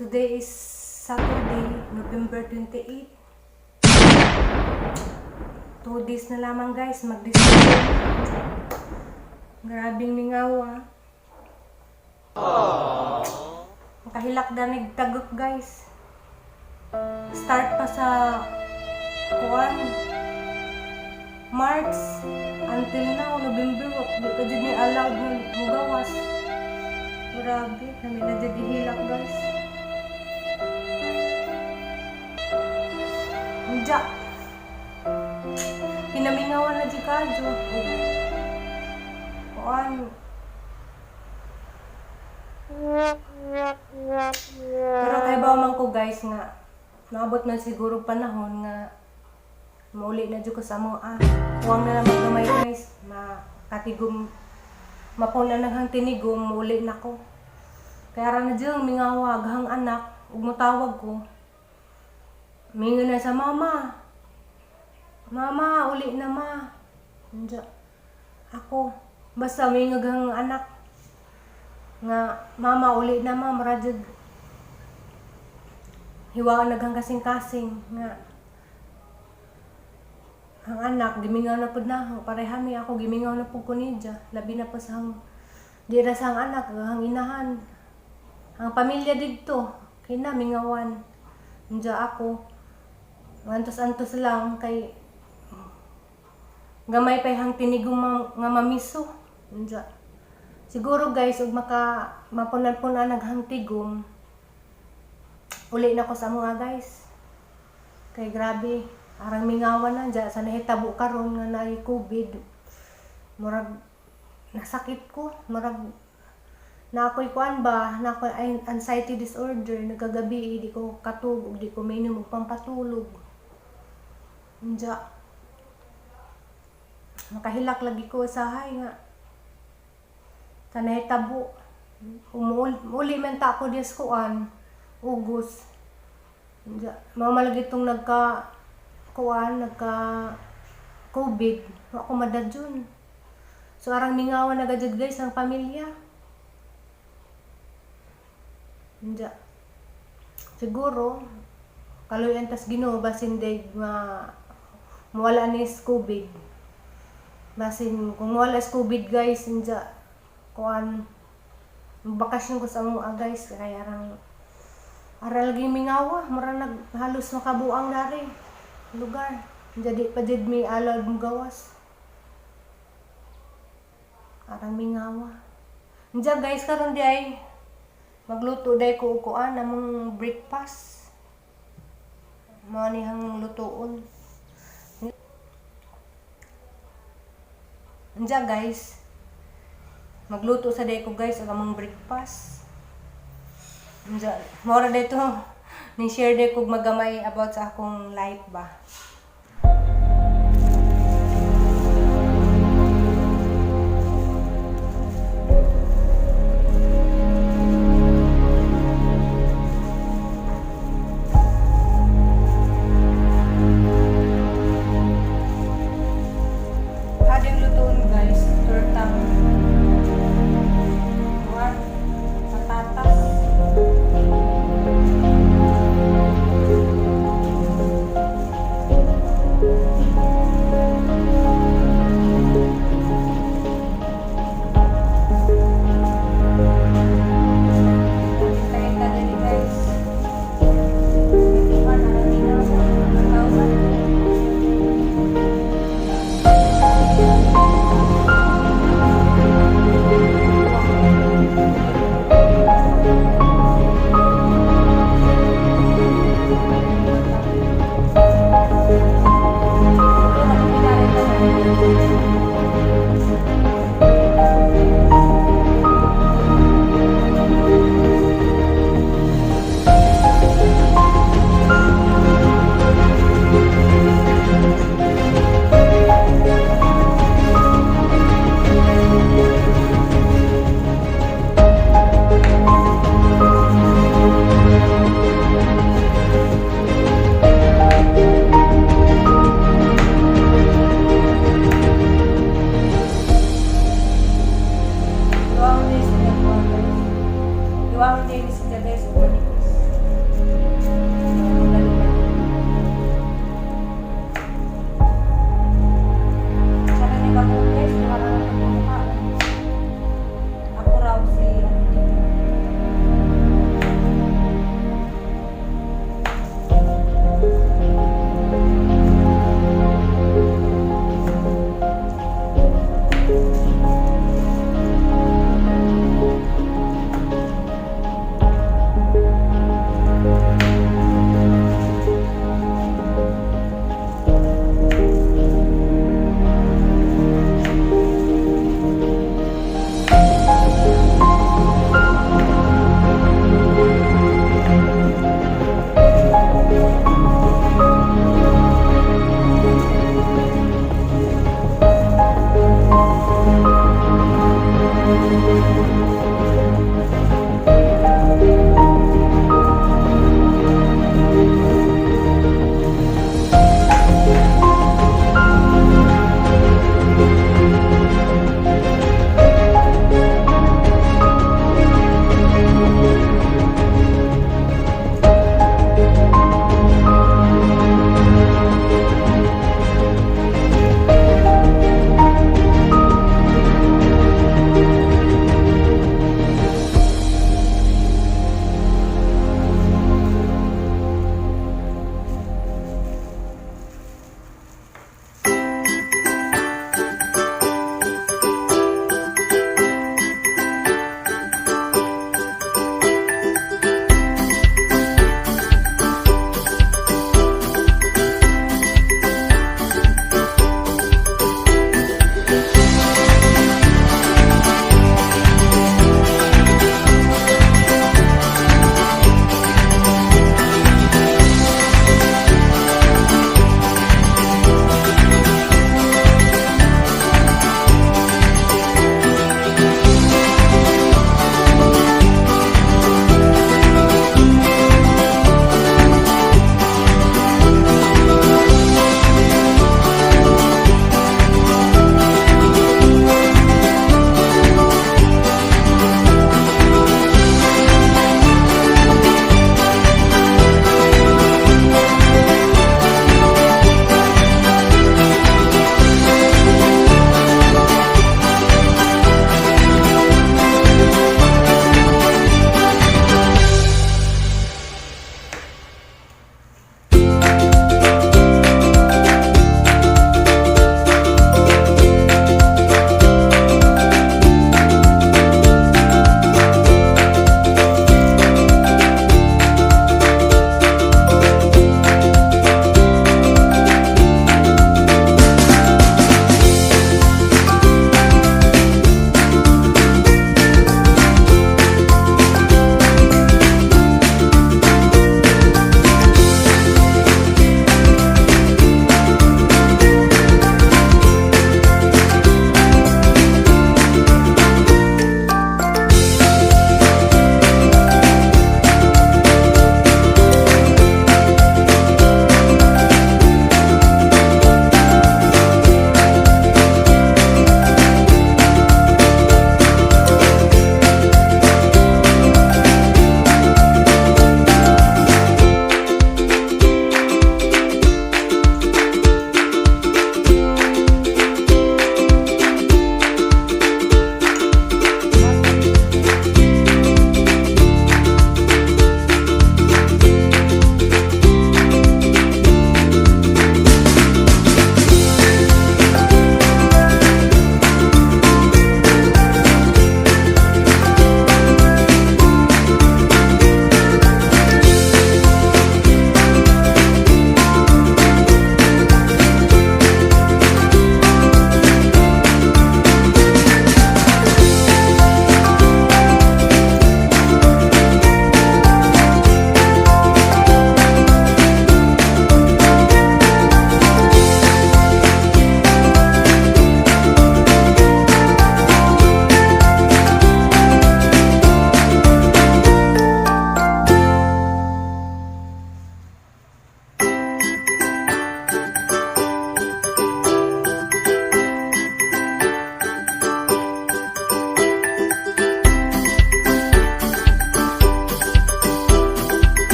Today is Saturday, November 28. 2 days na lamang, guys, mag-December. Grabing mingaw ah. Makahilak danig tagok, guys. Start pa sa kuan March until now, November, di pa jud ni allowed mo mugawas. Grabe, kami na jud ihilak, guys. Unja. Kinamingawan na jud kadyo. Kuan. Pero kay ba man ko, guys, nga naabot man siguro panahon nga mauli na jud ko sa amo ah. Kuwang na lang gamay, guys, makatigom mapuna nang hang tinigom, mauli na ko. Kaya ra na jud mingawag hang anak ug motawag ko. Mingon na sa mama. "Mama, uli na, ma." Unja. Ako, basta mingag hang anak nga, "Mama, uli na, ma." Mura jud hiwaan naghang kasing-kasing nga ang anak gimingaw na pud na pareha mi. Ako, gimingaw na pud ko niya, labi na pa sa hang di ra sa hang anak, hang inahan, ang pamilya didto kina mingawan. Unja, ako antos-antos lang kay gamay pa hang tinigong nga mamiso. Unja, siguro, guys, ug maka mapunan-punan naghang tigom, uli na ko sa mga, guys, kay grabe arang mingawan na dya sa nahitabo karon nga naay COVID. Murag nasakit ko, murag na ako'y kuan ba, na ako'y anxiety disorder. Nagkagabi di ko katug ug di ko mainom og pampatulog. Unja, makahilak lagi ko usahay nga sa nahitabo. Umuuli man ta ako diya sa kuan, August. Unja, mao man lagi tong nagka kuan, nagka COVID, wa ko madadyon. So arang mingawan na gajud, guys, ang pamilya. Unja, siguro kaluyan tas Ginoo basin day nga mawala ni COVID. Basin kung mawala is COVID, guys, unja, kuan, bakasyon ko sa among ah, guys, kaya arang ara lagi mingawa, mura nag halos makabuang dari lugar. Jadi pa jud mi allowed mo gawas. Arang mingawa. Unja, guys, karon di ay magluto day ko og kuan, among breakfast. Mao ni hang lutuon. Unja, guys, magluto sa day ko, guys, og among breakfast. Unja, mao ra dito ni share day ko magamay about sa akong life ba.